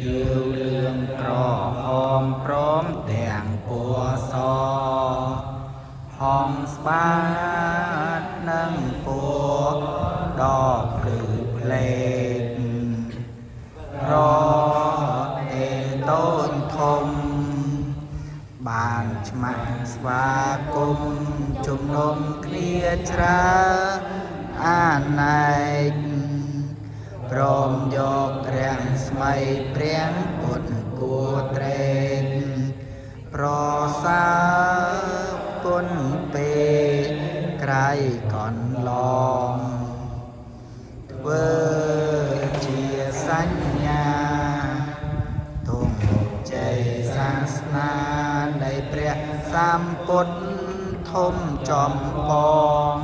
ខៀវលឿងក្រហមព្រមទាំងពណ៌សហងស្បាតនិងពណ៌ដ៏ភ្លឺផ្លេករតេតូចធំបានឆ្មាក់ស្វាគមន៍ជំនុំគ្នាច្រើនអាណែក ព្រមយករាំងស្មៃព្រះពុទ្ធគួត្រេកប្រសើរគុណពេក្រៃកន្លងធ្វើជាសញ្ញាទងជ័យសាសនានៃព្រះសម្ពុទ្ធធំចំបង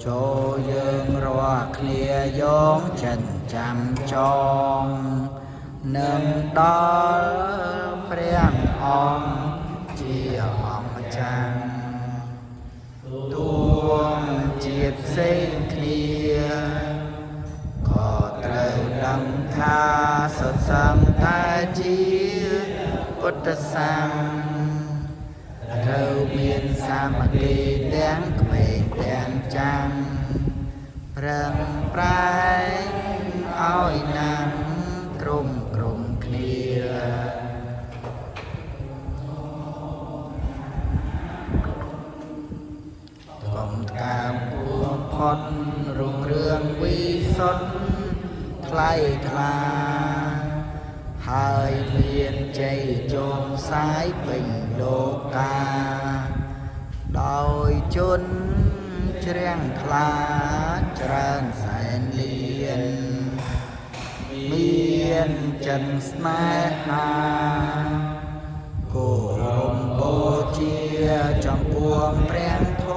ចូលយើងរាល់គ្នាយោងចិនចាំចងនឹងដល់ព្រះអង្គជាអង្គចាំងទួងជាតិផ្សេងគ្នាក៏ត្រូវដឹងថាសុទ្ធសឹងតែជាពុទ្ធសាសន៍ ត្រូវមានសាមគ្គីទាំងក្មេងទាំងចាំងប្រឹងប្រែងឲ្យណាំងក្រុមក្រុមគ្នាកុំកាមពួផុតរុងរឿងវិសុទ្ធថ្លៃថ្លាហើយមានជ័យជោមសាយពេញលោកា ដោយជនជ្រាំងថ្លាច្រើនសែនលានមានចិនស្នេហាគោរមបូជាចំពោះព្រះធ